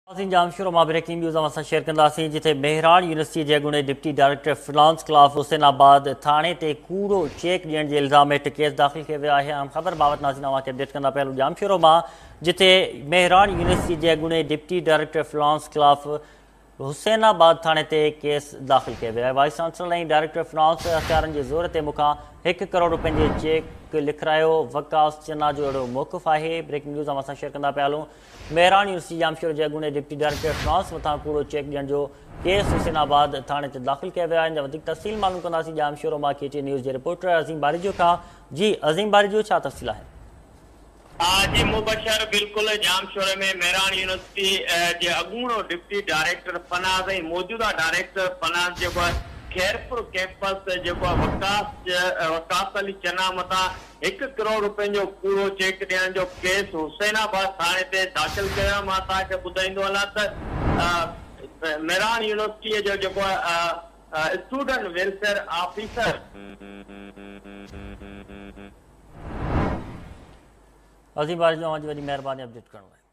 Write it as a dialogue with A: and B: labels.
A: ناظرين ڄامشورو مان breaking news اوهان سان شيئر ڪنداسين جتي مهراڻ يونيورسٽي جي اڳوڻي ڊپٽي ڊائريڪٽر فنانس خلاف حسين آباد ٿاڻي تي ڪوڙو چيڪ ڏيڻ جي الزام هيٺ ڪيس داخل ڪيو ويو آهي اهم خبر بابت ناظرين اوهان کي اپڊيٽ ڪندا پيا هلون ڄامشورو مان جتي مهراڻ يونيورسٽي جي اڳوڻي ڊپٽي ڊائريڪٽر فنانس خلاف حسين آباد ٿاڻي تي ڪيس داخل ڪيو ويو آهي. وائيس چانسلر ۽ ڊائريڪٽر فنانس اختيارن جي زور تي مون کان هڪ ڪروڙ روپين جي چيڪ لکرايو، وقاص چنا جو اهڙو موقف آهي. بريڪنگ نيوز اوهان سان شيئر ڪندا پيا هلون. مهراڻ يونيورسٽي ڄامشورو جي اڳوڻي ڊپٽي ڊائريڪٽر فنانس مٿان ڪوڙو چيڪ ڏيڻ جو ڪيس حسين آباد ٿاڻي تي داخل ڪيو ويو آهي. ان جا وڌيڪ تفصيل معلوم ڪنداسين ڄامشورو مان ڪي ٽي نيوز جي رپورٽر عظيم باريجو کان. جي عظيم باريجو ڇا تفصيل آهن؟
B: جي مبشر بلڪل ڄامشوري ۾ مهراڻ يونيورسٽي جي اڳوڻو ڊپٽي ڊائريڪٽر فنانس ۽ موجوده ڊائريڪٽر فنانس جيڪو آهي خيرپور ڪيمپس جيڪو آهي وقاص وقاص علي چنا مٿان هڪ ڪروڙ روپين جو ڪوڙو چيڪ ڏيڻ جو ڪيس حسين آباد ٿاڻي تي داخل ڪيو آهي مان توهان کي ٻڌائيندو هلان ته مهراڻ يونيورسٽي جو جيڪو آهي اسٽوڊنٽ ويلفيئر آفيسر.
A: عظيم باريجو اوهان جي وڏي مهرباني اپڊيٽ ڪرڻ لاء.